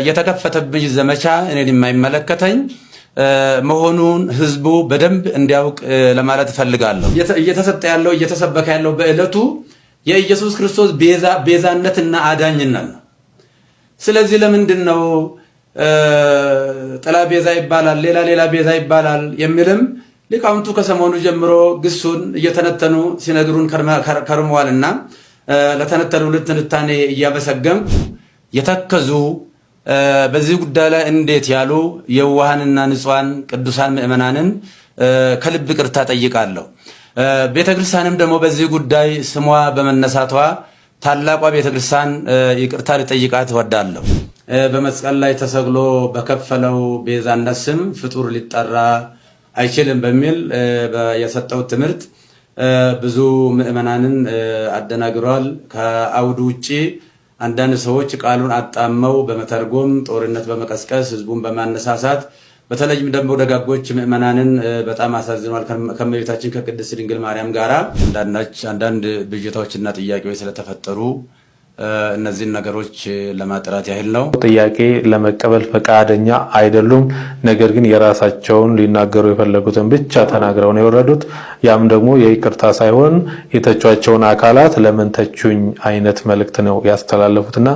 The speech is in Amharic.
የተከፈተብኝ ዘመቻ እኔን የማይመለከተኝ መሆኑን ህዝቡ በደንብ እንዲያውቅ ለማለት እፈልጋለሁ። እየተሰጠ ያለው፣ እየተሰበከ ያለው በዕለቱ የኢየሱስ ክርስቶስ ቤዛነትና አዳኝነት ነው። ስለዚህ ለምንድን ነው ጥላ ቤዛ ይባላል፣ ሌላ ሌላ ቤዛ ይባላል የሚልም ሊቃውንቱ ከሰሞኑ ጀምሮ ግሱን እየተነተኑ ሲነግሩን ከርመዋልና ለተነተኑልን ትንታኔ እያመሰገንኩ፣ የተከዙ፣ በዚህ ጉዳይ ላይ እንዴት ያሉ የዋሃንና ንጹሐን ቅዱሳን ምዕመናንን ከልብ ይቅርታ ጠይቃለሁ። ቤተክርስቲያንም ደግሞ በዚህ ጉዳይ ስሟ በመነሳቷ ታላቋ ቤተክርስቲያን ይቅርታ ልጠይቃት እወዳለሁ። በመስቀል ላይ ተሰቅሎ በከፈለው ቤዛነት ስም ፍጡር ሊጠራ አይችልም በሚል የሰጠው ትምህርት ብዙ ምዕመናንን አደናግሯል። ከአውዱ ውጭ አንዳንድ ሰዎች ቃሉን አጣመው በመተርጎም ጦርነት በመቀስቀስ ህዝቡን በማነሳሳት በተለይም ደግሞ ደጋጎች ምዕመናንን በጣም አሳዝኗል። ከእመቤታችን ከቅድስት ድንግል ማርያም ጋራ አንዳንድ ብዥታዎችና ጥያቄዎች ስለተፈጠሩ እነዚህን ነገሮች ለማጥራት ያህል ነው። ጥያቄ ለመቀበል ፈቃደኛ አይደሉም። ነገር ግን የራሳቸውን ሊናገሩ የፈለጉትን ብቻ ተናግረው ነው የወረዱት። ያም ደግሞ የይቅርታ ሳይሆን የተቿቸውን አካላት ለምን ተቹኝ አይነት መልእክት ነው ያስተላለፉትና